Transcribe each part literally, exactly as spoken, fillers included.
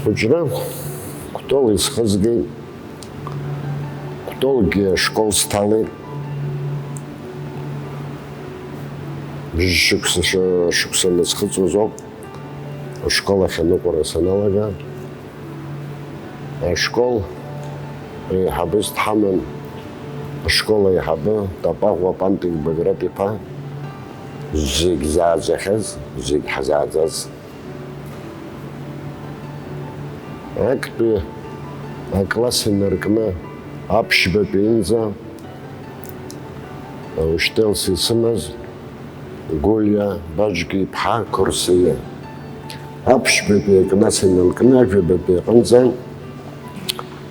Хәыҷра Кәтол исхызгеит, Кәтолгьы ашкол сҭалеит. Бжьшықәса, шықәса анысхыҵуаз ауп ашкол ахь аныҟәара саналага. Ашкол еиҳабыс дҳаман, ашкол аиҳабы Тапаӷәа Пантик Баграт-иԥа, зегь зааӡахьаз, зегь ҳзааӡаз. Актәи акласс инаркны аԥшьбатәи инӡа аучтелс исымаз Гәлиа Баџьга-иԥҳа Қырсиа. Аԥшьбатәи акласс инаркны ажәабатәи аҟынӡа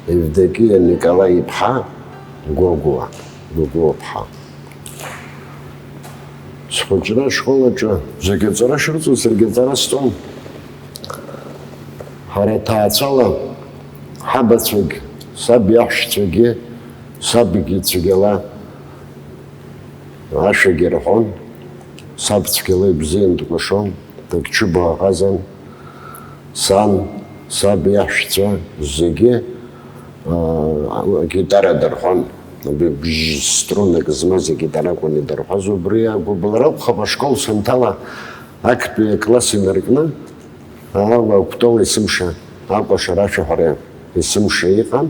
Евдокиа Николаи-иԥҳа Гәагәуа, Гәагәуа-ԥҳа. Схәыҷра ашкол аҿы зегьы аҵара шырҵо, саргьы аҵара сҵон. Ҳара ҭаацәала ҳабацәагь, саб иаҳәшьцәагьы, сабгьы цәгьала ашәагьы рҳәон, саб цәгьала ибзиан дкәашон, дагьчыбо аҟазан. Сан, саб иаҳәшьцәа зегьы, аа, агитара дырҳәон. Абри бжь струнак змаз агитара акәын идырҳәаз. Убри агәыбылра акәхап, ашкол санҭала, актәи акласс инаркны, аа, Кәтол есымша, акәашара ашәаҳәара есымша иҟан.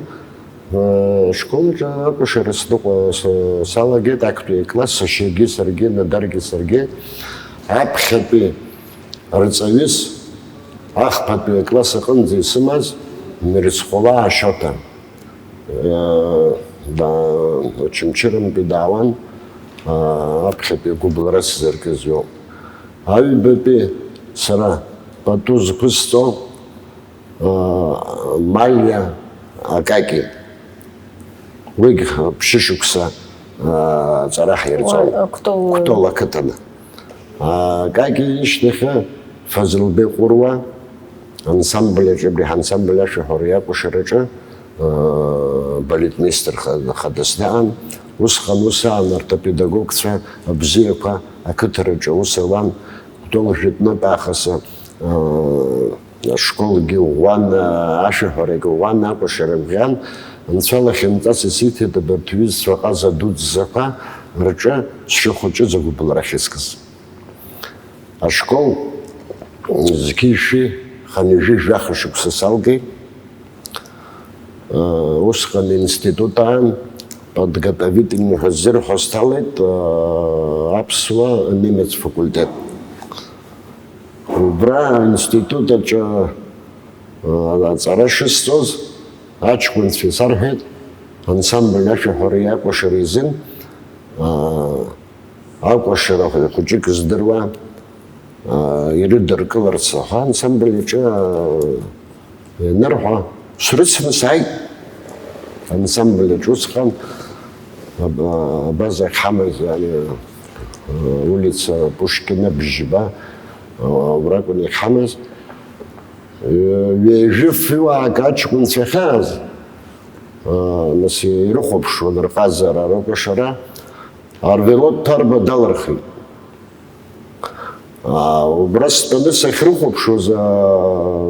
Ашкол аҿы акәашара сныҟәа-, с-, салагеит, актәи акласс, сашьагьы саргьы, Надаргьы саргьы. Аԥхьатәи рҵаҩыс, ахԥатәи акласс аҟынӡа исымаз Мирцхәлаа Шоҭа, э, да-, Очамчырантәи даауан, а, аԥхьатәи агәыбылра сзыркыз иоуп. Аҩбатәи сара пату зқәысҵо, а, Малиа Акаки. Уигь ԥшьышықәса, а, аҵара ҳирҵон. Уа, Кәтол. Кәтол ақыҭаны. А, Акаки ишьҭахьы Фазылбеи Ҟәыруа ансамбль аҿы, абри ҳансамбль ашәаҳәареи акәашараҿы, а, балетмеистер ха-, хадас даан. Усҟан ус аан арҭ апедагогцәа абзиақәа ақыҭараҿы аус руан. Кәтол жәытәнатә аахыс, а, ашколгьы ӷәӷәан, ашәаҳәарагьы ӷәӷәан, акәашара ӷәӷәан, анцәа лахьынҵас исиҭеит абарҭ ҩызцәа ҟаза дуӡӡақәа рҿы сшьа хәыҷы зыгәбылра ахьыскыз. Ашкол зқьи шәи хынҩажәи жәаха шықәса салгеит. Усҟан институт аан подготовительный ҳәа ззырҳәо сҭалеит, аԥсуа немец факультет. Убра аинститут аҿы, а, аҵара шысҵоз, аҷкәынцәа исарҳәеит, ансамбль ашәаҳәареи акәашареи изын, а, акәашара хәыҷык здыруа, а, ирыдыркыларц аха, ансамбль аҿы, а, ианырҳәа, срыцны сааит. Ансамбль аҿы усҟан, аб-, абаза ахьҳамаз, ани, а, улица Пушкина бжьба, а, убракәын иахьҳамаз. Ҩажәи фҩык аҷкәынцәа ахьааз, нас ирыхәаԥшуан рҟазара, рыкәашара, арвело ҭарба далырхит. Убра стәаны сахьрыхәаԥшуаз,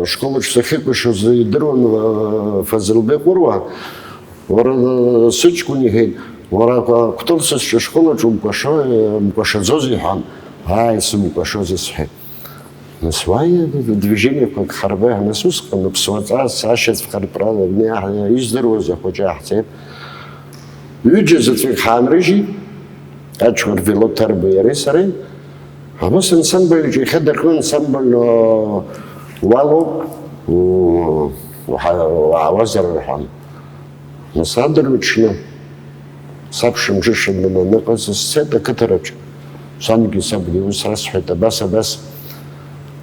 ашколаҿ сахьыкәашоз идыруан Фазылбеи Ҟәыруа. Уара, сыҷкәын, иҳәеит, уара Кәтол сасцәа ашколаҿ умкәашо, умкәашаӡози ҳәа. Ааи, сымкәашози, сҳәеит. Нас уааи, движениақәак ҳарба, нас усҟан аԥсуа ҵас ашьацәхырԥара издыруаз ахәыҷы ааҳцеит. Ҩыџьа заҵәык ҳаанрыжьит, аҷкәын Велоҭарбеи иареи сареи. Абас ансамбль аҿы иахьа дыркны ансамбль, о, уалоуп, у-, уҳа-, уаауазар рҳәан. Нас адырҩаҽны саб шымҽышаны дананыҟаз сцеит ақыҭараҿы. Сангьы сабгьы ус расҳәеит, абас, абас,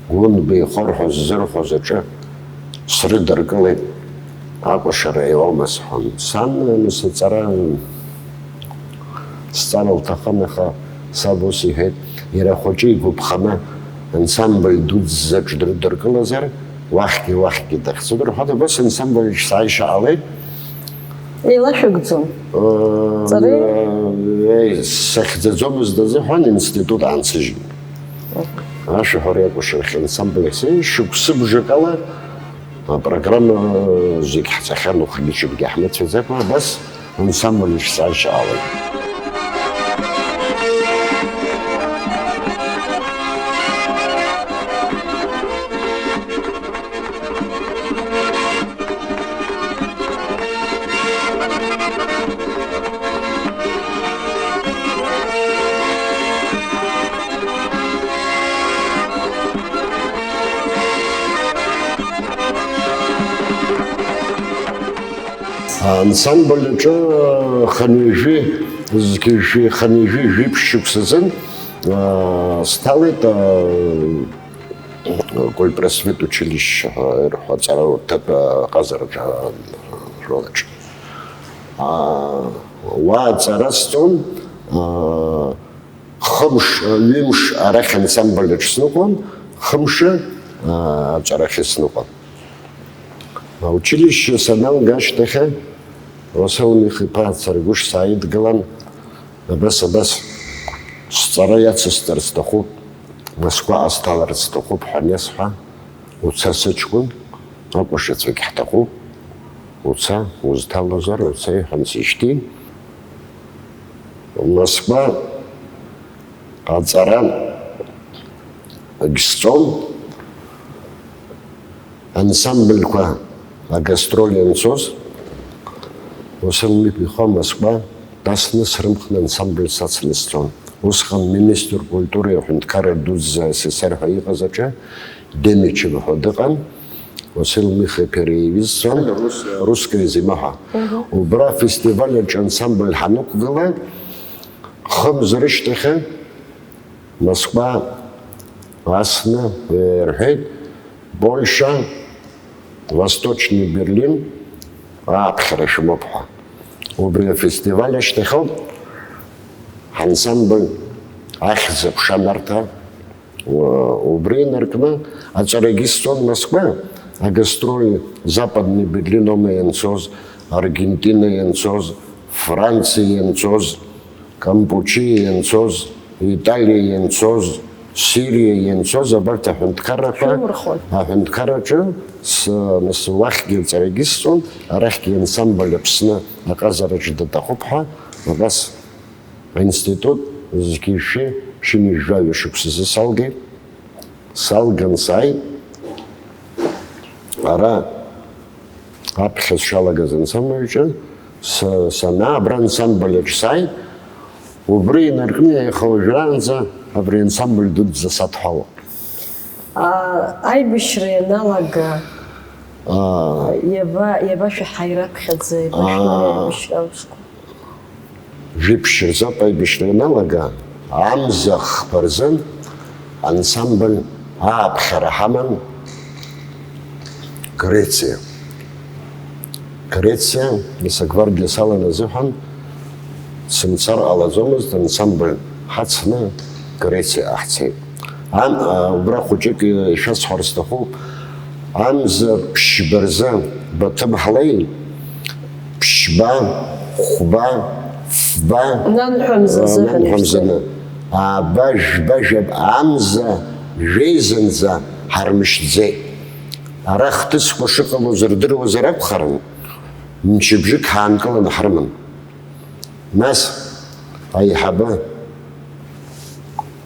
Гәлынба ихәарҳәа ззырҳәоз аҿы срыдыркылеит, акәашара иоума сҳәон. Сан, нас аҵара сҵара лҭахын, аха саб ус иҳәеит, иара ахәыҷы игәаԥханы ансамбль дуӡӡаҿ дрыдыркылазар, уахьгьы, уахьгьы дахьцо дырҳәон, абас ансамбль аҿы сааишьа ҟалеит. Еилашәыгӡон. Ҵареи? Э, сахьӡаӡомызт азыҳәан институт аансыжьит. Ашәаҳәареи акәашарахь ансамбль ахь сааишьа, шықәсыбжак ала Апрограмма зегь ҳҵахьан, уахгьы-ҽынгьы ҳмыцәаӡакәа, абас ансамбль ишҵаршьаауеит. Ансамбль аҿы хынҩажәи, зқьи жәшәи, хынҩажәи жәиԥшь шықәсазын, аа, сҭалеит, аа, культпросвет училище ҳәа ирҳәо аҵара урҭатә аҟазараҿы, ажәлараҿы. Аа, уа аҵара сҵон, аа, Хымш, ҩымш арахь ансамбль аҿы сныҟәон, хымш, аа, аҵарахьы сныҟәон. Аучилишьче саналга ашьҭахь, Уасил Мих-иԥа Царгәыш сааидгылан, абас, абас, сҵара иацысҵар сҭахуп, Москваҟа сҭаларц сҭахуп ҳәа аниасҳәа, уца сыҷкәын, акәашацәагь ҳҭахуп, уца, узҭалозар, уца, иҳәан сишьҭин. Москва аҵара агьсҵон, ансамбльқәа агастроль ианцоз, Уасил Мих-иԥа Москва дасны срымхны ансамбль сацны сцон. Усҟан министр культуреи аҳәынҭқарра дуӡӡа СССР ҳәа иҟаз аҿы Демичев ҳәа дыҟан, Уасил Мих-иԥа иара иҩызцәан, Русская зима ҳәа. Убра афестиваль аҿы ансамбль ҳанықәгыла, хымз рышьҭахьы Москва асны ирҳәеит, Польша, Восточный Берлин ааԥхьара шәымоуп ҳәа. Убри афестиваль ашьҭахьоуп ҳансамбль ахьӡ-аԥша анарҭа, у-, убри инаркны аҵарагьы сҵон Москва, агастроль Западный Берлин аума ианцоз, Аргентина ианцоз, Франциа ианцоз, Кампучиа ианцоз, Италиа ианцоз, Сириа ианцоз, абарҭ аҳәынҭқаррақәа, Шәылмырхон. Аҳәынҭқарраҿы с-, нас уахьгьы аҵарагьы сҵон, арахьгьы ансамбль Аԥсны аҟазараҿы даҭахуп ҳәа, абас аинститут зқьи жәшәи ԥшьынҩажәаҩы шықәсазы салгеит. Салган сааит. Ара аԥхьа сшалагаз ансамбль аҿы са-, санаа, абра ансамбль аҿы сааит. Убри инаркны иаха уажәраанӡа абри ансамбль дуӡӡа садҳәалоуп. А, аибашьра ианалага, Аа. Иаба-, иабашәаҳаи раԥхьаӡа, иабашәмари Аа. Аибашьра аусқәа? Жәиԥшь рзоуп аибашьра ианалага, амза хԥа рзын ансамбль ааԥхьара ҳаман Грециа. Грециа, ес агвардиа салан азыҳәан сымцар ҟалаӡомызт, ансамбль ҳацны Грециаҟа ҳцеит. Ан-, а, убра хәыҷык ишәасҳәар сҭахуп, амза ԥшьба рзы Баҭым ҳлеин, ԥшьба, хәба, фба, Нанҳәа мзазы а, ҳәа нанҳәа мзаны, ааба, жәба, жәаба, амза жәеизанӡа ҳармышьҭӡеит. Ара хҭысқәа шыҟалоз рдыруазар акәхарын, мчыбжьык ҳаанкыланы ҳрыман. Нас аиҳабы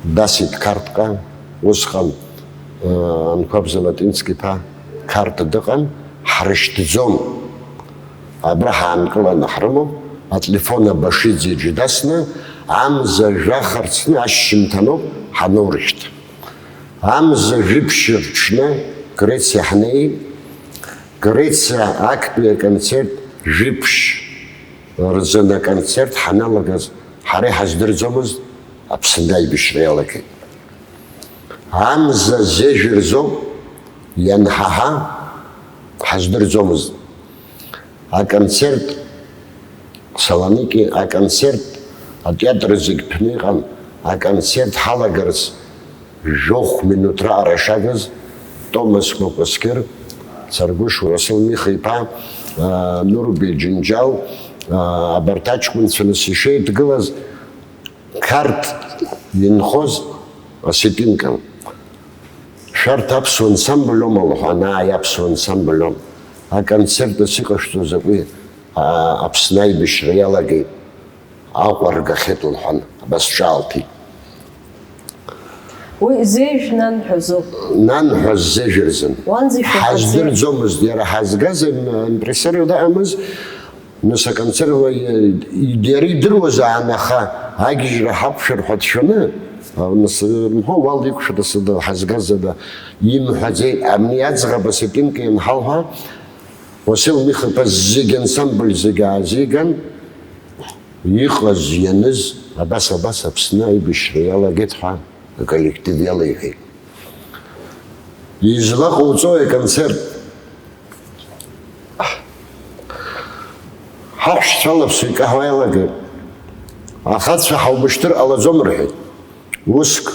дасит Қарҭҟа, усҟан, э, Анқәаб Золотински-иԥа Қарҭ дыҟан, ҳрышьҭӡом. Абра ҳаанкыланы ҳрымоуп, ателефон Абашиӡе иҿы дасны, амза жәаха рцны ашьжьымҭаноуп ҳанурышьҭ. Амза жәиԥшь рҽны Грециа ҳнеит. Грециа актәи аконцерт жәиԥшь рзын аконцерт ҳаналагаз, ҳара иҳаздырӡомызт, Аԥсны аибашьра иалагеит. Амза зежә рзоуп ианҳаҳа, ҳаздырӡомызт. Аконцерт Салоники, аконцерт, атеатр зегь ҭәны иҟан, аконцерт ҳалагарц жәохә минуҭ раҟара шагыз, Томас Кәакәасқьыр, Царгәыш Уасил Миха-иԥа, аа, Нурбеи Џьынџьал, аа, абарҭ аҷкәынцәа нас ишеидгылаз, Қарҭ инхоз осетинка. Шәарҭ аԥсуа ансамбль аума лҳәан, ааи, аԥсуа ансамбль ауп. Аконцерт ас иҟашәҵо закәи? А, Аԥсны аибашьра иалагеит, Аҟәа ргахьеит лҳәан, абас ҿаалҭит. Уи зежә нанҳәазоуп. Нанҳәаз зежә рзын. Уанӡа ишәаҳаӡеит. Ҳаздырӡомызт, иара ҳазгаз им-, импресарио дыҟамыз, нас аконцерт ла-, иара идыруазаан, аха агьежьра ҳақәшәар ҳәа дшәаны, а, нас, мҳәо, уал иқәшәара сыда, ҳазгаз ада имҳәаӡеит, абни аӡӷаб асапинка ианҳалҳәа, Уасил Миха-иԥа зегь ансамбль зегь аазиган, иҟаз, ианыз, абас, абас Аԥсны аибашьра иалагеит ҳәа аколлектив иалеиҳәеит. Излаҟауҵои аконцерт? Ҳаҳәшьцәа алаԥсуа икаҳауа иалагеит. Ахацәа ҳаубышьҭыр ҟалаӡом рҳәеит. Уск,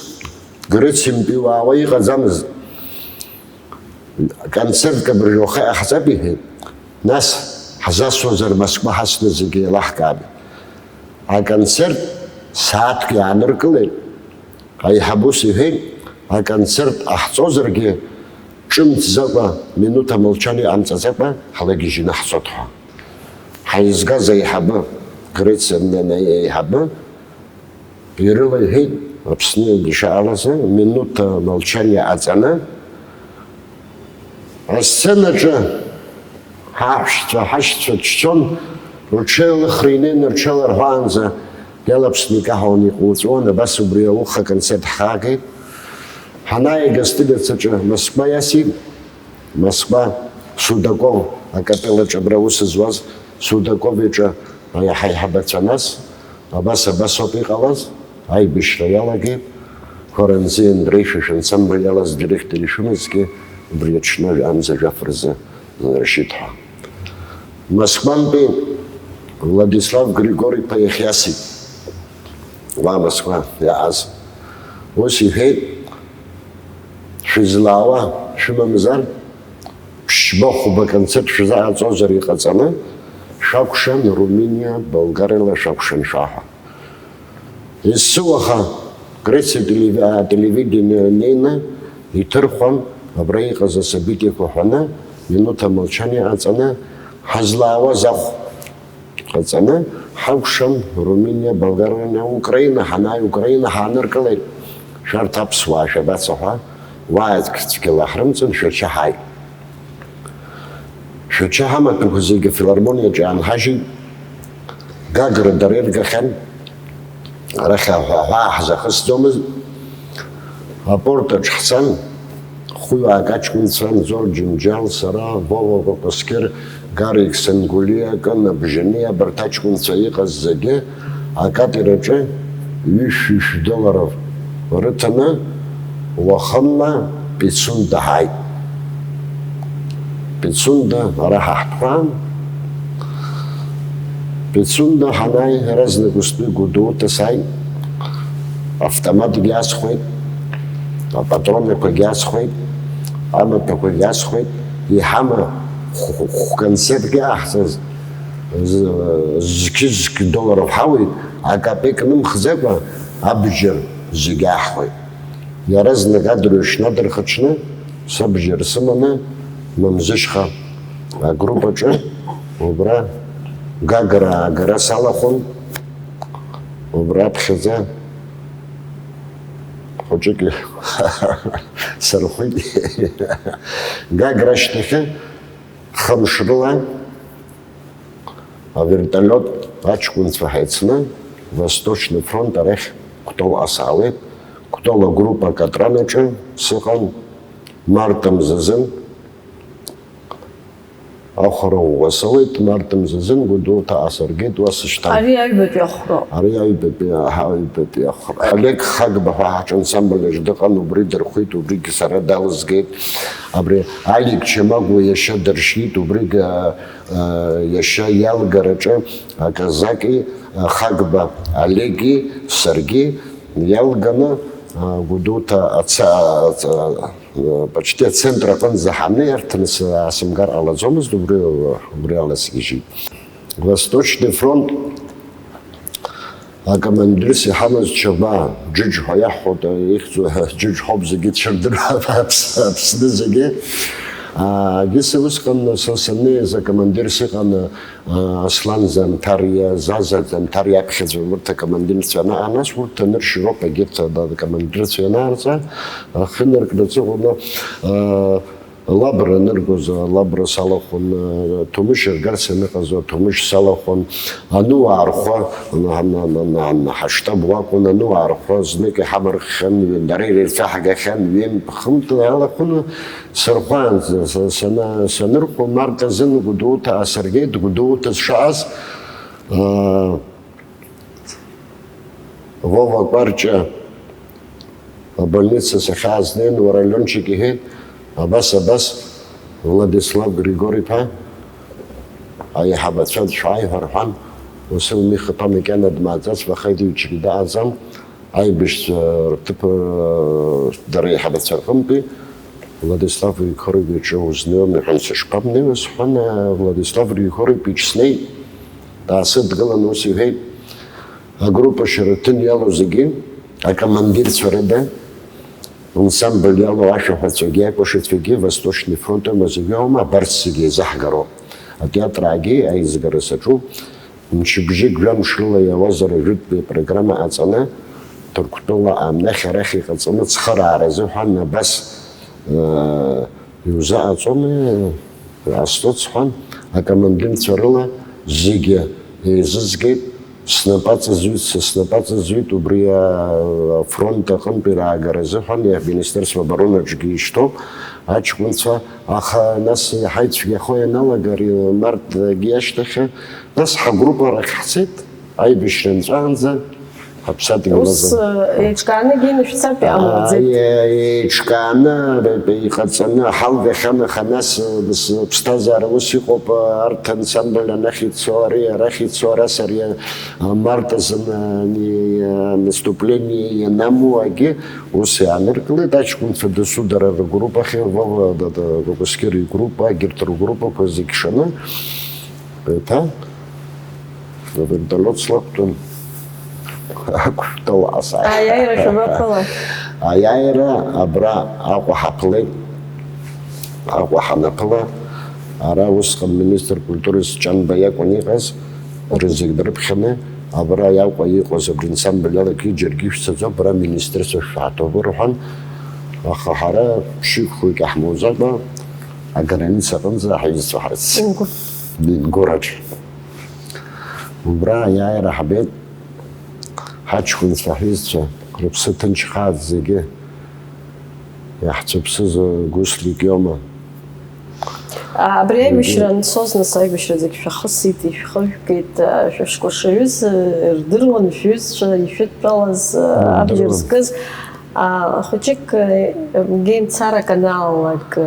Грыцимтәи уаауа иҟаӡамызт. Концертк абыржәы уаха иҟаҳҵап, иҳәеит. Нас ҳзасуазар Москва ҳацны зегьы еилаҳкаап. Аконцерт сааҭк иааныркылеит. Аиҳабы ус иҳәеит, аконцерт ҟаҳҵозаргьы, ҿымҭӡакәа, минуҭ амолчание ҟамҵаӡакәа ҳлагьежьны ҳцот ҳәа. Ҳаизгаз аиҳабы, Грециа мнены аиҳабы, ирылеиҳәеит, Аԥсны ишаалазы, минуҭ амолчание ҟаҵаны, асценаҿы ҳаҳәшьцәа, ҳашьцәа ччон, рҽеилыхра инеины рҽеиларҳәаанӡа иалаԥсны икаҳауан, иҟуҵәуан, абас убри ауха аконцерт ҳхаагеит. Ҳанааи агастилицаҿы Москва иасит, Москва, Судаков акапеллаҿы абра аус зуаз Судаков иҿы иаҳа аиҳабацәа, нас, абас, абас ауп иҟалаз, аибашьра иалагеит, Хоранзи Андреи шәа шәансамбль иалаз директор ишәымазгьы убри аҽны амза жәаф рзы нанаршьит ҳәа. Москвантәи Владислав Григори-иԥа иахьиасит, уа Москва иааз. Ус иҳәеит, шәызлаауа шәымамзар, ԥшьба-хәба концерт шәзаҟаҵозар иҟаҵаны, шәакәшан Румыниа, Болгариала шәакәшан шәаҳәа. Есыуаха Грециа телеви-, ателевидение неины иҭырхуан абра иҟаз асабитиақәа ҳәаны, минуҭ амолчание ҟаҵаны, ҳазлаауаз ахә ҟаҵаны, ҳакәшан Румыниа, Болгариа, Украина, ҳанааи Украина ҳааныркылеит, шәарҭ аԥсуаа шәабацо ҳәа, уааит, цәгьала ҳрымҵын, шәача ҳааит. Шәача ҳамаҭәақәа зегьы афилармониаҿы иаанҳажьит, Гагра дара иргахьан, арахь аҳәаа ҳзахысӡомызт. Апорт аҿы ҳцан, хәҩык аҷкәынцәа, Анзор Џьынџьал, сара, Вова Кәакәасқьыр, Гарик Сангәлиа, Кына Бжьаниа, абарҭ аҷкәынцәа иҟаз зегьы акатер аҿы ҩышә-ҩышә долларов рыҭаны, уахынла Пицунда ҳааит. Пицунда ара ҳаҳҭәаан. Пицунда ҳанааи, иаразнак устәи Гәдоуҭа сааит. Автоматгьы асхәеит, апатронақәагьы асхәеит, амаҭәақәагьы асхәеит. Иҳама хә-, хә-, концертгьы аҳҵаз, з-, зқьы-зқь долларов ҳауит, акапек нымхӡакәа абџьар зегьы аҳхәеит. Иаразнак адырҩаҽны адырхаҽны сабџьар сыманы Мамзышьха агруппаҿы убра Гагра аагара салахәын, убра аԥхьаӡа хәыҷык сырхәит. Гагра ашьҭахьы хымш рыла авертолиот аҷкәынцәа ҳаицны Восточный фронт арахь Кәтолҟа саауеит. Кәтол агруппа Катран аҿы сыҟан март мзазын. Ахәра ӷәӷәа сауеит, март мзазын Гәдоуҭаҟа сыргеит, уа сышьҭан. Ари аҩбатәи ахәра. Ари аҩбатәи, аҳа, аҩбатәи ахәра. Олег Хагба ҳәа ҳаҿ ансамбль аҿы дыҟан, убри дырхәит, убригьы сара далызгеит. Абри Алик Чамагәуа иашьа дыршьит, убригьы, а, а, иашьа иалгараҿы аказаки, а, Хагба Олеги саргьы иалганы, а, Гәдоуҭа аца-, аца-, Почти ацентр аҟынӡа ҳанеи, арҭ нас аасымгар ҟалаӡомызт, убри, убри ала сгьежьит. Восточный фронт Акомандирс иҳамаз Чагәаа, Џьыџь ҳәа иаҳҳәоит, ихьӡу Џьыџь ҳәоуп, зегьы цәырдыруа Аԥсны зегьы. Егьыс усҟан са саннеиз акомандирс иҟан, Аслан Занҭариа, Заза Занҭариа аԥхьаӡа урҭ акомандирцәа ианаҟа, нас урҭ аныршьроуп егьырҭ акомандирцәа ианаарҵа, ахы наркны ҵыҟәаны, Лабра аныргоз, Лабра салахәын, Ҭумышь ргарц ианыҟаз, Ҭумышь салахәын, Ануаа рхәы, ҳаштаб уакәын, Ануаа рхәы знык иҳамырххьан, дара ирцәаҳгахьан, ҩынтә-хынтә иалахәын, сырхәаанӡа, са-, сана-, санырхәа, март азын Гәдоуҭа аасыргеит, Гәдоуҭа сшааз, Вова Кәарҷа абольница сахьаазнеин, уара, Лиончик, иҳәеит, абас, абас, Владислав Григор-иԥа, аиҳабацәа шәааи ҳәа рҳәан, Уасил Миха-иԥа макьана дмааӡац, Вахеидовичгьы дааӡам, аибашьцәа рҭыԥ, дара аиҳабацәа рҟынтәи Владислав Григорович узнеиуам, иҳәан, сышԥабнеиуа, сҳәан, Владислав Григорович снеит, даасыдгылан, ус иҳәеит, Агруппа Шьараҭын иалоу зегьы, акомандирцәа рыда, ансамбль иалоу ашәаҳәацәагьы, акәашацәагьы, Восточный фронт аума, зегьы аума, абарҭ зегьы еизаҳгароуп. Атеатраагьы аизгара саҿуп. Мчыбжьык жәамш рыла иауазар, ажәытәтәи апрограмма ҟаҵаны, Ҭырқәтәыла амнахь арахь иҟаҵаны цхыраара азыҳәан абас, э, Иузаҟаҵоми, Астуц ҳәа, акомандирцәа рыла зегьы еизызгеит, снапы аҵазҩит, са снапы аҵазҩит, убри афронт аҟынтәи раагара азыҳәан, Министерство обороны аҿгьы ишьҭоуп аҷкәынцәа, аха нас иаҳа ицәгьахо ианалага, ари март агьы ашьҭахьы, нас ҳагруппа рахь ҳцеит, аибашьра нҵәаанӡа. Ҳаԥсадгьыл Ус, азы. Еиҿкаанагьы ишәцартә иҟамлаӡеит. Ааи, еиҿкааны, иҟаҵаны ҳалгахьан, аха нас, ԥсҭазаара ус иҟоуп, арҭ ансамбль анахь ицо, ари арахь ицо, ара сари, март азын, ани, наступление ианамуагьы ус иааныркылеит, аҷкәынцәа дасу дара ргруппа ахь, Вова, да, да, Гогоскир игруппа, егьырҭ ргруппақәа зегь шаны, еиҭа. Вертолиот слақәтәан, ақәшәтәала асааит. Аиааира шәабаԥыла? Аиааира абра Аҟәа ҳаԥылеит. Аҟәа ҳанаԥыла, ара усҟан министр культурас Ҷанба иакәын иҟаз, рызегь дрыԥхьаны, абра Аҟәа иҟаз абри ансамбль алагьы џьаргьы ишәцаӡом, бара министрцәа шәааҭоуп рҳәан, аха ҳара ԥшьҩык-хәҩык иаҳмоуӡакәа, аграница аҟынӡа ҳаҩызцәа ҳрыццеит. Ингәы. Ингәыраҿ. Убра аиааира ҳбеит, ҳаҷкәынцәа, ҳҩызцәа, рыԥсы ҭынчхааит зегьы, иаҳцәыԥсыз гәыслик иоума? Абри аибашьра ансоз, нас, аибашьра зегь шәахысит, ишәхыжәгеит, шәышкәашаҩыз рдыруан, шәҩызцәа ишәыдтәалаз, абџьар зкыз, хәыҷык геимцарак анаалалак,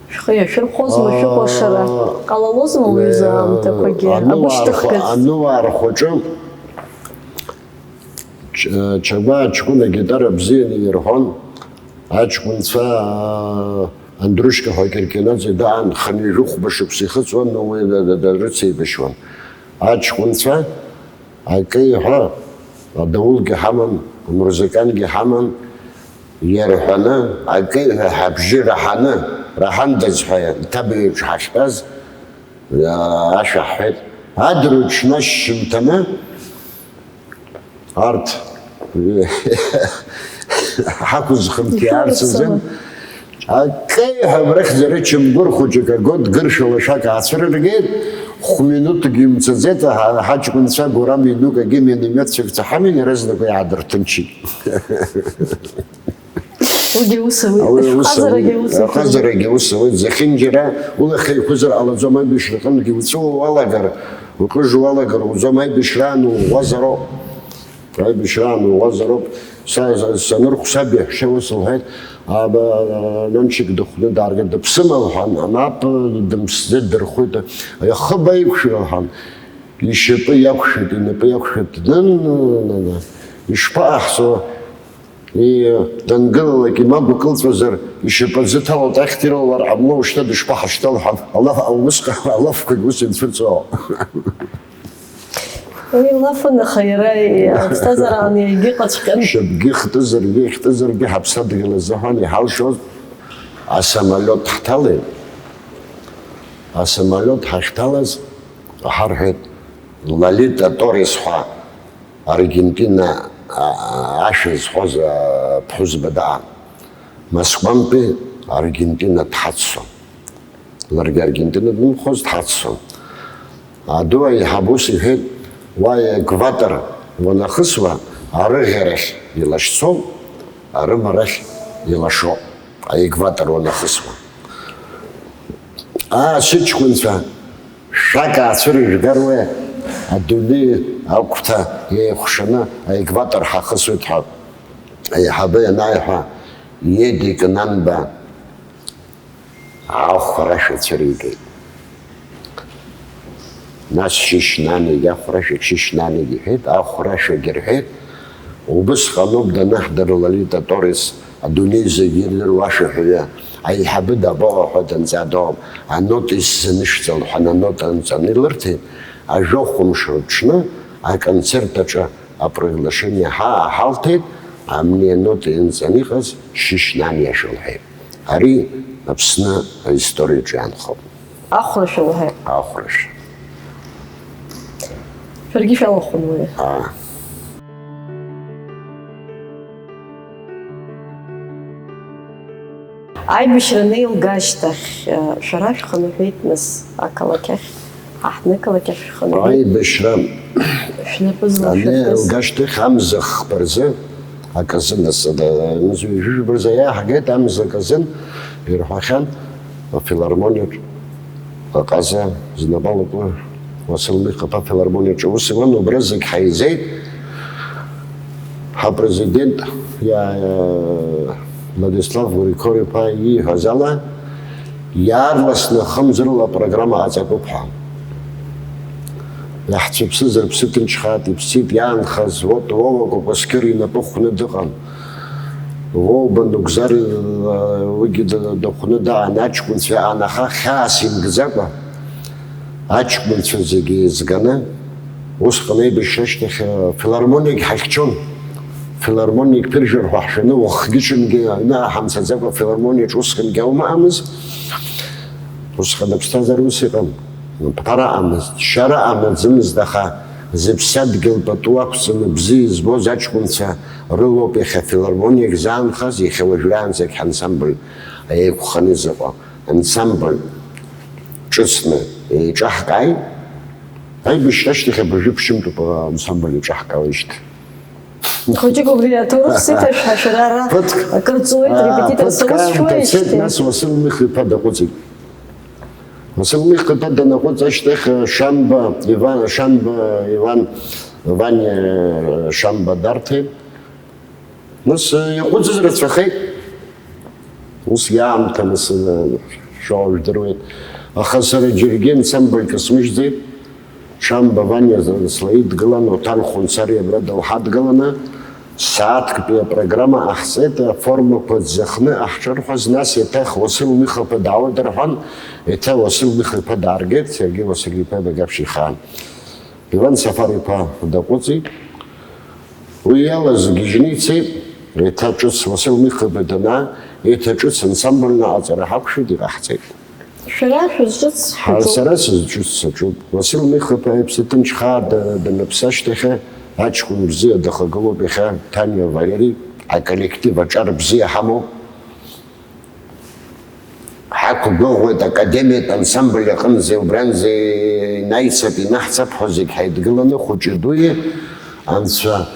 Шәхы иашәырхәозма, шәыкәашара ҟалалозма уаҩыза аамҭақәагьы, агәышьҭыхгаз? Ануаа рхәаҿы Чагәаа ҷкәына гитара бзианы ирҳәон, аҷкәынцәа, Андрушька ҳәа Киркинаӡе даан, хынҩажәи хәба шықәса ихыҵуан, уи дрыцеибашьуан. Аҷкәынцәа Акы иҳәа, адаулгьы ҳаман, амурзакангьы ҳаман, иарҳәаны, акы иҳәа ҳабжьы раҳаны, раҳандаз ҳәа иҭабаҩаҿ ҳахьтәаз, ашәа ҳҳәеит. Адырҩаҽны ашьжьымҭаны арҭ ҳақәызхынҳәаарц азын, Акеиҳәа абрахьӡа рычамгәыр хәыҷык агот гыршәала шәак аацәырыргеит, хә-минуҭкгьы имцаӡеит, аҳа-, ҳаҷкәынцәа гәырам ҩнук агьы миномет цәыкәцәа ҳаман иаразнак уи аадырҭынчит. Уигьы ус ауеит, Ауи ус ауеит, шәҟазарагьы ус ауеит. Аҟазарагьы ус ауеит. Зехьынџьара улахь еиқәызар ҟалаӡом, аибашьраҟынгьы уҵәыуа уалагар, уҟыжуа уалагар, уӡом, аибашьраан уӷәӷәазароуп. Аибашьраан уӷәӷәазароуп. Са, са, санырхә саб иаҳәшьа ус лҳәеит, аба, Лиончик дыхәны дааргар дыԥсыма лҳәан, мап, дымԥсӡеит, дырхәит, ихы баиқәшәа лҳәан, ишьапы иақәшәеит, инапы иақәшәеит, дын, ишԥаҟаҳҵо, и-, дангылалак имагә кылҵәазар, ишьапы аӡы ҭалоит, ахьҭа ирылалар ҟамло, ушьҭа дышԥаҳашьҭалҳәан, алаф, аусҟан алафқәагь ус инцәырҵуа. Уи лафын, аха иара аԥсҭазаараан иагьыҟаҵәҟьан. Шьапгьы хтызаргьы, ихтызаргьы ҳаԥсадгьыл азыҳәан иҳалшоз асамолиот ҳҭалеит. Асамолиот ҳахьҭалаз, ҳарҳәеит, Лолита Торрес ҳәа Аргентина, а, ашәа зҳәоз, а, ԥҳәызба даан. Москвантәи Аргентина дҳаццон. Ларгьы Аргентина дымхоз, дҳаццон. Аду аиҳабы ус иҳәеит, уа аекватор уанахысуа, арыӷьарахь илашьцоуп, арымарахь илашоуп, аекватор уанахысуа. Аа, сыҷкәынцәа, шәак аацәырыжәгар, уи адунеи агәҭа еихәшаны аекватор ҳахысуеит ҳәа аиҳабы ианааиҳәа, Едик Нанба ахәрашәа цәыригеит. Нас Шьышьнанегьы ахәрашәа, Шьышьнанегьы иҳәеит, ахәрашәагьы рҳәеит, убысҟаноуп даныҳдыр Лолита Торрес, адунеи зегьы ирдыруа ашәаҳәаҩы, аиҳабы дабаҟоу ҳәа данҵадоуп, анота исзанышәҵа лҳәан, анота нҵаны илырҭеит, ажәохә мшы рыҽны аконцерт аҿы априглашение ҳа-, ҳалҭеит, амни анота ианҵаны иҟаз Шьышьнан иашәа лҳәеит. Ари Аԥсны аисториаҿы иаанхоуп. Ахәрашәа лҳәеит. Ахәрашәа. Шәаргьы шәалахәын уи. Аа. Аибашьра анеилга ашьҭахь, шәара шәхынҳәит, нас, ақалақь ахь, аҳҭны ақалақь ахь шәхынҳәит. Аибашьра шәнапы злашәыркыз анеилга ашьҭахь амза хԥа рзы аказы, нас, ада-, амза ҩажәи жәаба рзы иааҳгеит, амза аказын ирҳәахьан афилармониаҿ. Аҟаза знапы алаку Уасил Михаԥа афилармониаҿы аус иуан, убра зегь ҳаизеит. Ҳапрезидент иа-, Владислав Григор-иԥа ииҳәаз ала, иаарласны ахымзрыла апрограмма аҵатәуп ҳәа. Иаҳцәыԥсызар ԥсы ҭынчхааит, иԥсит иаанхаз, вот, Вова Кәакәасқьыр инапы хәны дыҟан. Воуба Нугзар, уигьы д-, дыхәны даан, аҷкәынцәа анаха хьаас имкӡакәа, аҷкәынцәа зегьы еизганы, усҟан аибашьра ашьҭахь, филармониагь ҳахьчон. Филармониагь ԥыржәар ҳәа ҳшәаны, уахгьы-ҽынгьы аҩны ҳамцаӡакәа, афилармониаҿ усҟангьы аума ыҟамыз. Усҟан аԥсҭазаара ус иҟан. Ԥара ыҟамызт, шьара амаӡамызт, аха зыԥсадгьыл пату ақәҵаны бзиа избоз аҷкәынцәа рылоуп иахьа афилармониагь заанхаз, иахьа уажәраанӡагь ҳансамбль еиқәханы изыҟоу. Ансамбль ҿыцны еиҿаҳкааит. Аибашьра ашьҭахь абыржәы ԥшьынтәуп ансамбль еиҿаҳкаауеижьҭеи. Хәыҷык убри аҭоурых сиҭашәҳәа, шәара ара ԥыҭк, акыр ҵуеит, аа, репетиторс ԥыҭк аус аамҭа цеит, шәуеижьҭеи. Нас Уасил Михаԥа даҟәыҵит. Уасил Михаԥа данаҟәыҵ ашьҭахь, Шамба Иван, Шамба Иван, Ваниа Шамба дарҭеит. Нас, иаҟәыҵыз рацәахеит. Ус иаамҭа, нас, шәоуа жәдыруеит. Аха сара џьаргьы ансамбльк смыжьӡеит. Шамба Ваниа слаидгылан, Оҭар Хәынцариа абра дылҳадгыланы, сааҭктәи апрограмма ҟаҳҵеит, аформақәа ӡахны аҳҿырхәаз, нас еиҭах Уасил Михаԥа даауеит рҳәан, еиҭа Уасил Михаԥа дааргеит, Сергеи Уасил-иԥа Багаԥшь ихаан. Иван Сафар-иԥа даҟәыҵит. Уи иалаз гьежьны ицеит, еиҭа ҿыц Уасил Михаба данаа, еиҭа ҿыц ансамбльны аҟаҵара ҳақәшәеит, иҟаҳҵеит. Шәара шәызҿыц ҳа, шәаҿуп. Сара сызҿыц саҿуп. Уасил Михаба иԥсы ҭынч хаа да-, даныԥсы ашьҭахьы, аҷкәын бзиа дахагылоуп иахьа, Ҭаниа Валери, аколлектив аҿар бзиа ҳамоуп. Ҳақәгәыӷуеит, академиатә ансамбль аҟынӡа, убранӡа инаҩсап, инаҳҵап ҳәа зегь ҳаидгыланы, хәыҷи дуи, анцәа,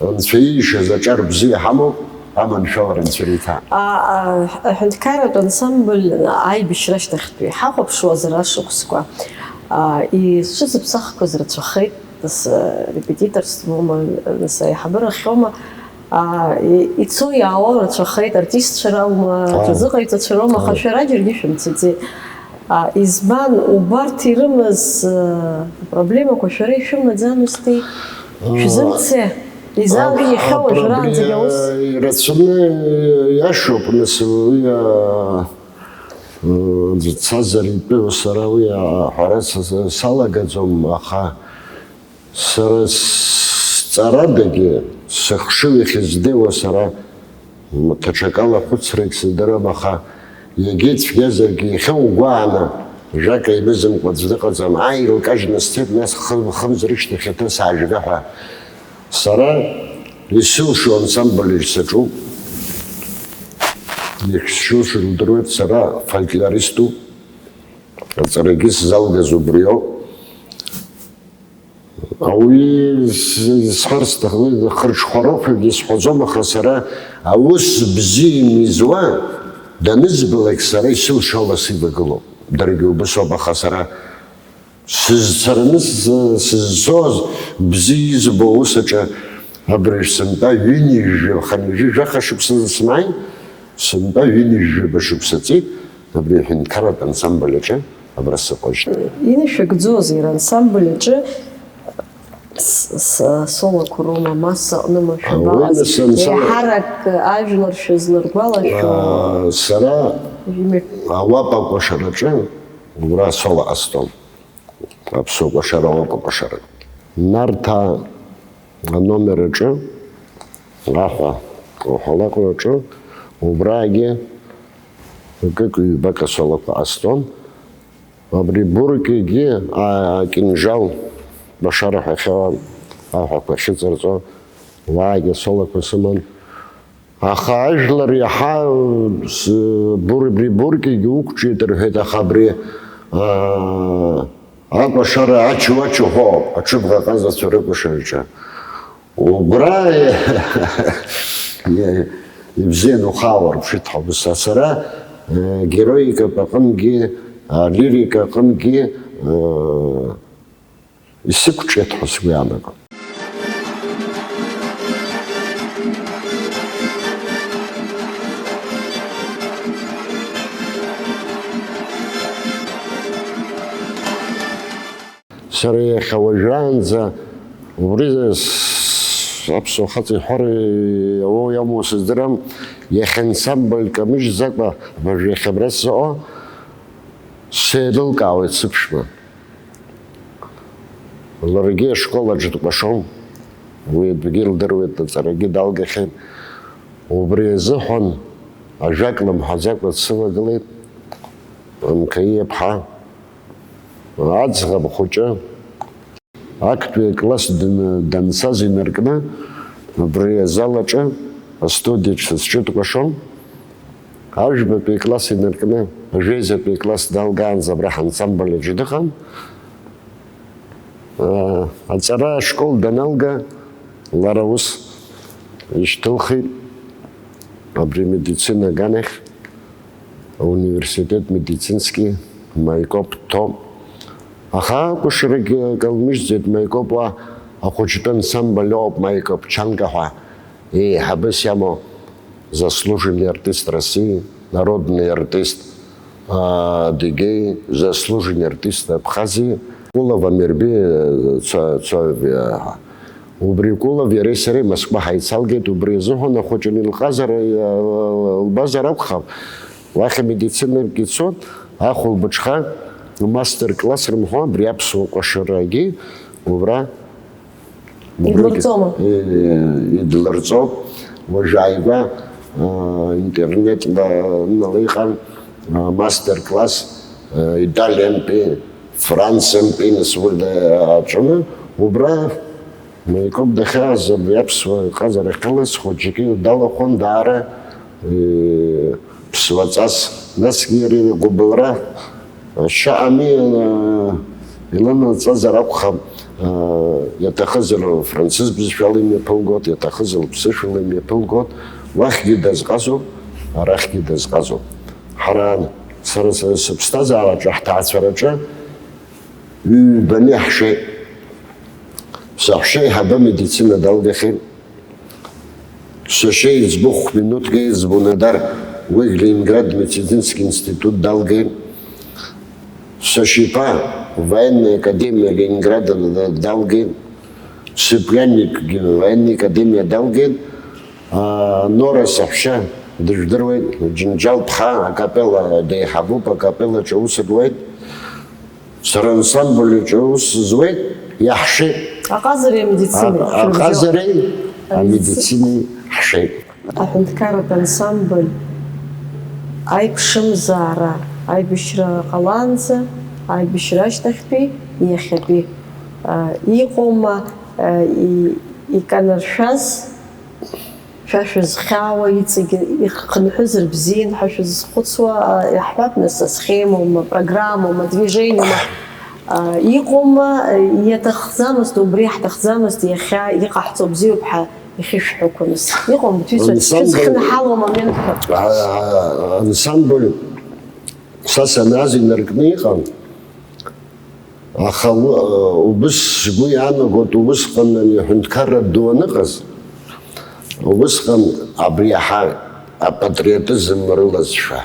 анцәа иишаз аҿар бзиа ҳамоуп, аманшәалара анцәа ириҭа. А, а, аҳәынҭқарратә ансамбль аибашьра ашьҭахьтәи ҳахәаԥшуазар ашықәсқәа, а, изҿыз аԥсахқәа рацәахеит, нас, а, репетиторс боума, нас, аиҳабыра ахьоума, Аа, и-, ицо-иаауа рацәахеит, артистцәа раума, Ааи. Аҽазыҟаиҵацәа роума, аха Ааи. Шәара џьаргьы шәымцаӡеит. Аа, избан, убарҭ ирымаз, аа, апроблемақәа шәара ишәымаӡамызти? Аа, шәзымцеи? Изаалгеи а-, иахьа уажәраанӡагьы аус? Апробле-, ирацәаны иашоуп, нас, уи, аа, м, дцазар итәы, сара уи аҳәара са-, са-, салагаӡом, аха Сара сҵарадагьы сыхшыҩ ахьыздеиуа сара, м, даҽакала ахәыцрагь сыздырам, аха иагьа ицәгьазаргьы иахьа угәааны, жәак аимызымкәа аӡә дыҟаӡам, ааи, илкажьны сцеит, нас хы-, хымз рышьҭахь аҭыԥ саажәга ҳәа. Сара исылшо ансамбль саҿуп, ишәылшо лдыруеит, сара фольклориступ, аҵарагьы сзалгаз убриоуп. Ауаҩы исҳәар сҭахын, хырҽхәароуп ҳәагьы сҳәаӡом, аха сара аус бзиа имизуа данызбалак, сара исылшо ала сивагылоуп. Даргьы убыс ауп, аха сара сызцараны сзы-, сызцоз, бзиа избо аус аҿы абыржә сынтәа ҩынҩажәа, хынҩажәи жәаха шықәсазы смааин, сынтәа ҩынҩажәаба шықәса ҵит. Абри аҳәынҭқарратә ансамбль аҿы абра сыҟоуп. Инышәыгӡозеи рансамбль аҿы с-, с-, солоқәа роума, ма сыҟныма, шәабаҟаз? Уи нас ансамбль еиҳарак ажәлар шәызлыргәалашәо? Аа, сара Жәимир. Ауапа кәашараҿы убра асоло ҟасҵон. Аԥсуа кәашара, ауапа кәашара. Нарҭаа аномер аҿы, Аҳәа, уҳәа лаҟәраҿы, убраагьы акык-ҩбак асолоқәа ҟасҵон. Абри Буркигьы, а, акинжал башара ҳәа ахьыҟам аҳәақәа ахьыҵарҵо, уаагьы асолоқәа сыман. Аха ажәлар иаҳа, с-, Бур-, абри Буркигьы уқәҿиеит рҳәеит, аха абри, а, акәашара ачу-ачу ҳәоуп, аҽыбӷаҟазацәа рыкәашараҿы. Убра ибзианы ухаауа рԥшит ҳәа убас. Сара, э, героикатә аҟынгьы, алирика аҟынгьы, э, исықәҿиеит ҳәа сгәы иаанагон. Сара иахьа уажәраанӡа убри с-, аԥсуа хаҵа иҳәар иауоу иамоу сыздырам, иахьа ансамбльк амыжьӡакәа, абыржә иахьа абра сзыҟоу, сеилылкаауеит сыԥшәма. Ларгьы ашкол аҿы дкәашон, уи адәгьы лдыруеит, аҵарагьы далгахьеит. Убри азыҳәан ажәак лымҳәаӡакәа дсывагылеит, Анкаиа ԥҳа. Аӡӷаб хәыҷы, актәи акласс дын-, данцаз инаркны, абри азал аҿы, астудиаҿ сызҿыткәашон. Ажәбатәи акласс инаркны, ажәеизатәи акласс далгаанӡа абра ҳансамбль аҿы дыҟан. Аҵара ашкол даналга, лара ус ишьҭылхит абри амедицина аганахь. Ауниверситет медицински Маикоп дҭоуп. Аха акәашарагьы акалмыжьӡеит, Маикоп уа ахәыҷтәы ансамбль ауп, Маикоп Чанга ҳәа еиҳабыс иамоу, заслуженный артист России, народный артист, а, Адыгеи, заслуженный артист Абхазии, Кулов Амирби, э, Цо-, Цоев, э, Убри Кулов иареи сареи Москва ҳаицалгеит, убри азыҳәан ахәыҷы анилҟазара, э, лбазар акәхап. Уахь амедицинагьы цон, ахәылбыҽха мастер-класс рымҳәо, абри аԥсуа кәашарагьы убра Идлырҵома? Э, идлырҵоуп. Уажә ааигәа, э, интернетла ныла иҟан, э, мастер-класс, э, Италиантәи, Франциантәи, нас уи аҿы, убра Маикоп дахьааз абри аԥсуа ҟазара ахьҭалаз хәыҷгьы далахәын даара, э, ԥсуаҵас. Насгьы иара игәыбылра ашьа ами, э, илымҵазар акәхап, э, иаҭахызар францыз бызшәала имҩаԥылгот, иаҭахызар лыԥсышәала имҩаԥылгот, уахьгьы дазҟазоуп, арахьгьы дазҟазоуп. Ҳара, сара, сара сыԥсҭазаараҿы, ҳҭаацәараҿы ҩбаны иаҳшеит. Саҳәшьа еиҳабы амедицина далгахьеит. Сашьа иӡбахә минуҭк еиӡбо Нодар, уигь Ленинград медицинский институт далгеит. Сашьа иԥа военная академия Ленинграда далгеит. Сыплианникгьы военная академия далгеит. Аа, Нора саҳәшьа дыжәдыруеит, Џьынџьал ԥҳа акапелла деиҳабуп, акапеллаҿы аус руеит. Сара ансамбль аҿы аус зуеит, иаҳшеит. Аҟазареи амедицинеи. А-, шәырбжьоуп. Аҟазареи амедицинеи ҳшеит. Аҳәынҭқарратә ансамбль аиԥшымзаара аибашьра ҟалаанӡа, аибашьра ашьҭахьтәи, иахьатәи, а, иҟоума, а, и-, иканаршәаз, шәа шәызхьаауа иҵегьы ихынҳәызар бзиан ҳәа шәызхәыцуа, а, иаҳҳәап, нас, асхемоума, программоума, движениоума, а, иҟоума, а, иаҭахӡамызт, убри ҳҭахӡамызт, иахьа иҟаҳҵо бзиоуп ҳәа ихьышәҳәақәамызт. Иҟоума, бҭыҩцәа, ансамбль, шәызхьынҳалоума моментқәа? А, а, ансамбль, са санааз инаркны иҟан. Аха у-, убыс сгәы иаанагоит, убысҟан ани аҳәынҭқарра ду аныҟаз, убысҟан абри иаҳа апатриотизм рылазшәа.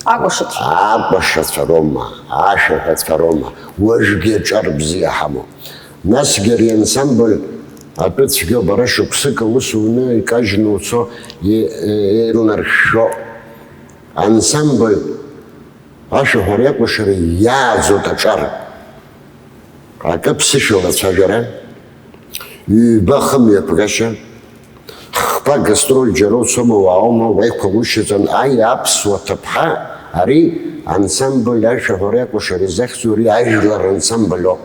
Акәашацәа. Акәашацәа роума, ашәаҳәацәа роума, уажәгьы аҿар бзиа ҳамоуп. Насгьы ари ансамбль атәы цәгьоуп, ара шықәсык аус уны икажьны уцо, е-, е-, еилнаршәшәо. Ансамбль ашәаҳәареи акәашареи иааӡоит аҿар. Акы ԥсышәала ацәажәара, ҩба хымҩаԥгашьа, хԥа гастроль џьара уцома, уааума, уеиқәагәышьаӡан, аи, аԥсуа ҭыԥҳа, ари ансамбль ашәаҳәареи акәашареи захьӡу ари ажәлар ансамбль ауп.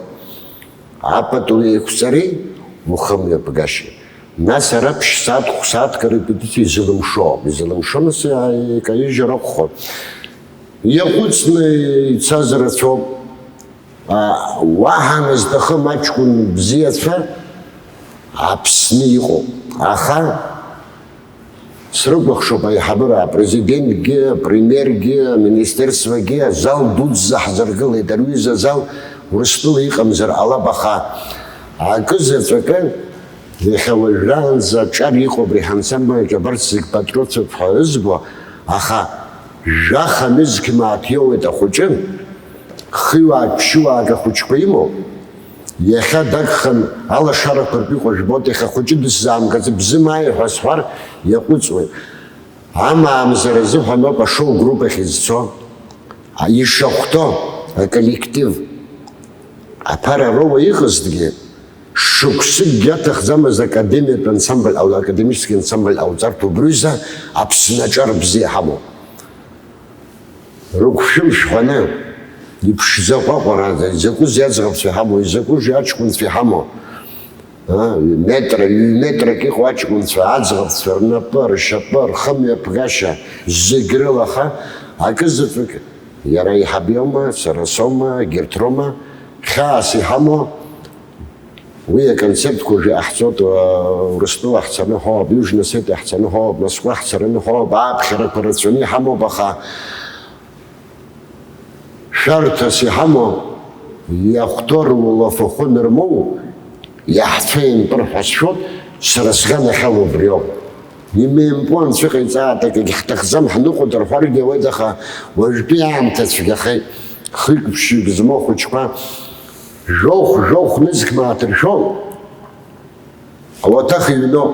Апату еиқәҵареи ухымҩаԥгашьеи. Нас ара ԥшь-сааҭ, хә-сааҭк арепетициа изылымшо ауп. Изылымшо, нас, а, икаижьыр акәхоит. Иаҟәыҵны ицаз рацәоуп. А, уаҳа назҭахым аҷкәын бзиацәа Аԥсны иҟоуп. Аха Срыкәыхшоуп аиҳабыра, апрезидентгьы, апремиергьы, аминистерствагьы, азал дуӡӡа ҳзыргылеит, ари аҩыза азал Урыстәыла иҟамзар ҟалап, аха акы заҵәыкы, иахьа уажәраанӡа аҿар иҟоуп, абри ҳансамбль аҿы абарҭ зегь патриотцәоуп ҳәа ызбо, аха жәаха нызқь мааҭ иоуеит ахәыҷы, хыҩаак, ԥшьыуаак ахәыҷқәа имоуп. Иахьа дагхан алашарақәа ртәы иҟоу жәбоит, иахьа хәыҷы дысзаамгаӡеит, бзымааи ҳәа сҳәар, иаҟәыҵуеит. Амаамзар азыҳәан ауп ашоу-групп ахь изцо, ишахәҭоу аколлектив. Аԥара роуа иҟазҭгьы, шықәсыкгьы аҭахӡамыз академиатә ансамбль ҟала-, академический ансамбль ҟауҵартә убри рзы Аԥсны аҿар бзиа ҳамоуп. Рыгәшәымшә ҳәаны, иԥшӡа ҟәаҟәарада, изакәызеи аӡӷабцәа иҳамоу, изакәызеи аҷкәынцәа иҳамоу? А, метра, ҩ-метрак иҟоу аҷкәынцәа, аӡӷабцәа рнапы, ршьапы, рхымҩаԥгашьа, зегь рыла, аха акы заҵәык, иара иҳаб иоума, сара соума, егьырҭ роума, хьаас иҳамоу, Уи аконцертқәа уажәы иҟаҳҵоит, уа, Урыстәыла ҳцаны ҳәоуп, Южный Осетиа ҳцаны ҳәоуп, Москва ҳцараны ҳәоуп, ааԥхьарақәа рацәаны иҳамоуп, аха шәарҭас иҳамоу, иахәҭоу рулафахәы нырмоу, иаҳцәеимпыр ҳәа сшәоит, сара сганахьала убриоуп. Имеимпо анцәа иҟаиҵааит, акгьы ҳҭахӡам, ҳныҟәоит рҳәаргьы ауеит, аха уажәтәи аамҭа цәгьахеит. Хҩык-ԥшьҩык змоу ахәыҷқәа, жәохә, жәохә нызқь мааҭ ршәоуп. Ауаҭах иҩноуп,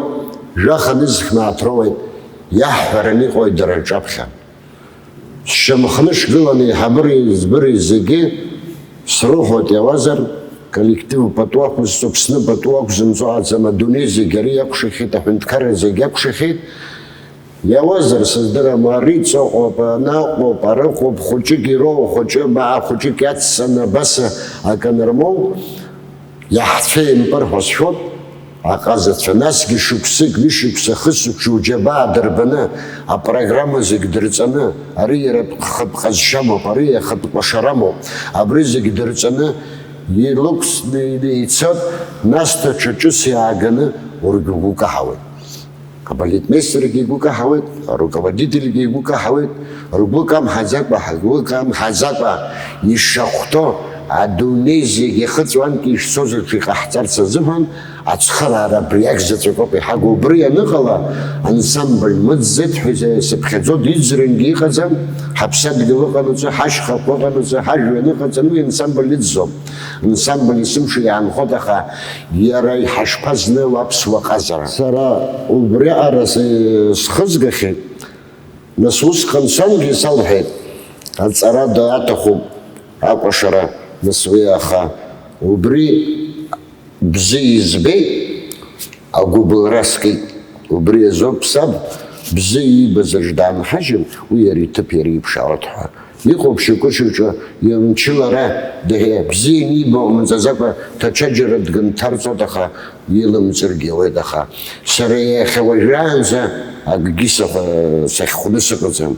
жәаха нызқь мааҭ роуеит, иаҳҳәараны иҟоуеит дара рҿаԥхьа. Сшьамхны шгыланы еиҳабыреи еиҵбыреи зегьы срыҳәоит, иауазар, коллектив пату ақәызҵо, Аԥсны пату ақәзымҵо аӡам, адунеи зегь ари иакәшахьеит, аҳәынҭқарра зегь иакәшахьеит. Иауазар, сыздырам, ари ҵаҟоуп, анаҟоуп, арыҟоуп, хәыҷык ироуа хәыҷы, баа хәыҷык иацҵаны абас акы анырмоу, иаҳцәеимпыр ҳәа сшәоит, аҟазацәа, насгьы шықәсык, ҩышықәса, хысықәса уџьабаа дырбаны, апрограмма зегь дырҵаны, ари иара хатә ҟазшьа амоуп, ари иахатә кәашара амоуп, абри зегь дырҵаны, илықәсны ицоит, нас даҽа ҿыц иааганы ургьы угәы каҳауеит. Абалетмеистергьы игәы каҳауеит, аруководительгьы игәы каҳауеит, ргәы камҳаӡакәа, ҳгәы камҳаӡакәа ишахәҭоу, адунеи зегь иахыҵуанк ишцоз аҿы иҟаҳҵарц азыҳәан ацхыраара абри ахь заҵәык ауп иҳагу. Убри аныҟала, ансамбль мыӡӡеит ҳәа сыԥхьаӡо, диӡрангьы иҟаӡам, ҳаԥсадгьыл ыҟанаҵы, ҳашьхақәа ыҟанаҵы, ҳажәҩан ыҟаҵаны уи ансамбль ыӡӡом. Ансамбль есымша иаанхоит, аха иара иҳашԥазнеиуа аԥсуа ҟазара? Сара убриаҟара сы-, схызгахьеит. Нас усҟан сангьы салҳәеит, аҵара ду аҭахуп, акәашара, нас уи, аха убри Бзиа избеит, агәыбылра скит. Убри азоуп саб бзиа иибаз аҿы даанҳажьын, уи ари иҭыԥ иара иԥшаауеит ҳәа. Иҟоуп шьоукы-шьоукы имчылара, дыҳәа бзиа иибо мҵаӡакәа ҭаҽаџьара дгынҭарҵоит, аха илымҵыргьы ауеит, аха сара иахьа уажәраанӡа акгьы саха-, сахьхәны сыҟаӡам.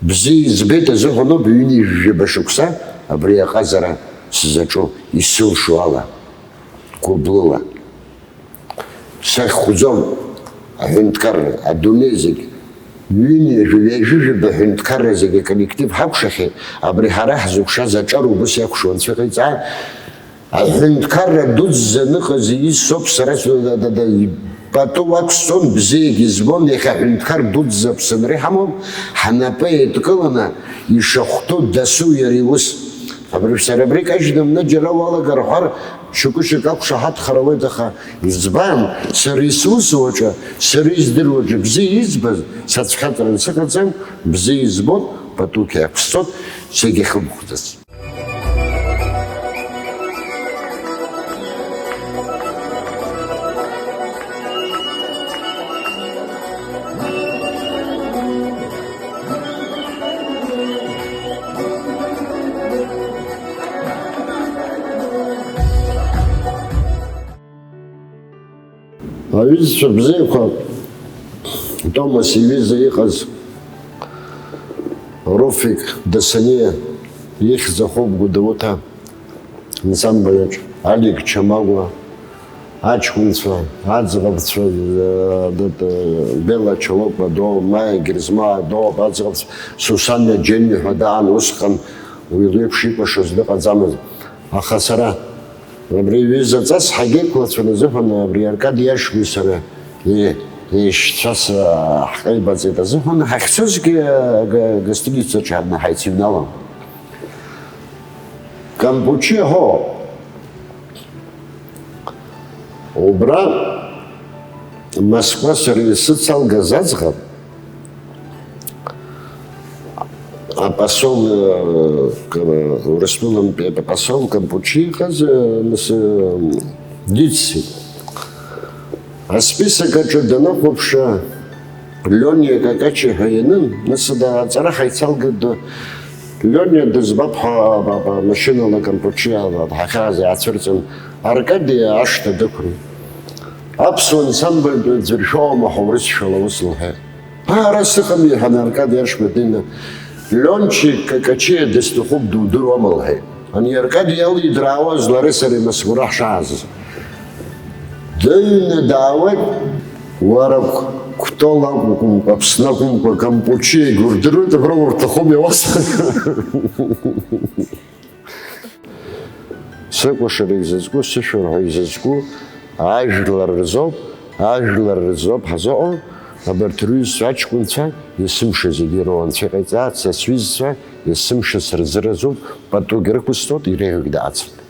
Бзиа избеит азыҳәаноуп ҩынҩажәаба шықәса абри аҟазара сзаҿу, исылшо ала, гәыблыла. Сахьхәӡом аҳәынҭқарра, адунеи зегь, ҩынҩажәа, ҩажәижәаба ҳәынҭқарра зегь аколлектив ҳакәшахьеит, абри ҳара ҳзықәшаз аҿар убыс иакәшо анцәа иҟаиҵа, аҳәынҭқарра дуӡӡа аныҟаз ииз соуп сара с-, да, да, да, пату уақәсҵон, бзиагьы збон, иахьа аҳәынҭқар дуӡӡа Аԥсынра иҳамоуп, ҳнапы еидкыланы ишахәҭоу дасу иара иус. Абри сара абри кажьны мны џьара уалагар ҳәар, шьоукы-шьоукы ақәшаҳаҭхар ауеит, аха избан? Сара исусу аҿы, сара издыруа аҿы бзиа избаз, сацәхьаҵран сыҟаӡам, бзиа избоит, патуқьа иақәсҵоит, зегь ахьымхәӡац. Аҩызцәа бзиақәа, Томас иҩыза иҟаз Руфик Дасаниа ихьӡ ахоуп Гәдоуҭа ансамбль аҿы, Алик Чамагәа, аҷкәынцәа, аӡӷабцәа, э, д-, д-, Бела Чолокба Доо, Маиа Герзмаа Доо, аӡӷабцәа, Сусанна Џьениа ҳәа даан, усҟан уи леиԥш икәашоз дыҟаӡамызт. Аха сара абри ҩыза ҵас ҳагьеиқәлацәан азыҳәан, абри Аркади Иашбеи сара, е-, еишьцәас, а, ҳҟаибаҵеит азыҳәан, ҳахьцозгьы, а, га-, гостиницаҿы ҳаибаҳаицыҩналон. Кампучиа ҳәа убра Москва сара исыцалгаз аӡӷаб, апосол, э, к-, Урыстәылантәи апосол Кампучиа иҟаз, э, нас, э, диццеит. Асписок аҿы данахәаԥша, Лиониа Какачи ҳәа ианын, нас аҵара ҳаицалгеит, д-, Лиониа дызбап ҳәа, ба-, ба-, машьынала Кампучиала ҳахьааз иаацәырҵын, Аркади ашҭа дықәын. Аԥсуа ансамбльтә ӡыршәоуама ҳәа урысшәала ус лҳәеит. Ара сыҟами, иҳәан, Аркади Ашба днеины, Лиончик Какачиа дысҭахуп, дудыруама, лҳәеит. Ани Аркади иалидраауаз лареи сареи Москвара ҳшааз. Дыҩны даауеит, уара Кәтол акәымкәа, Аԥсны акәымкәа, Кампучиагьы урдыруеит, абра урҭахуп иауасҳәар. Сыкәашара изызку, сышәарҳәа изызку ажәлар рзоуп, ажәлар рзоуп ҳазыҟоу, абарҭ рҩызцәа аҷкәынцәа есымша зегьы ироуа анцәа иҟаиҵааит, са сҩызцәа есымша сырзыразуп, патугь рықәысҵоит, иреиӷьугь даацәоит.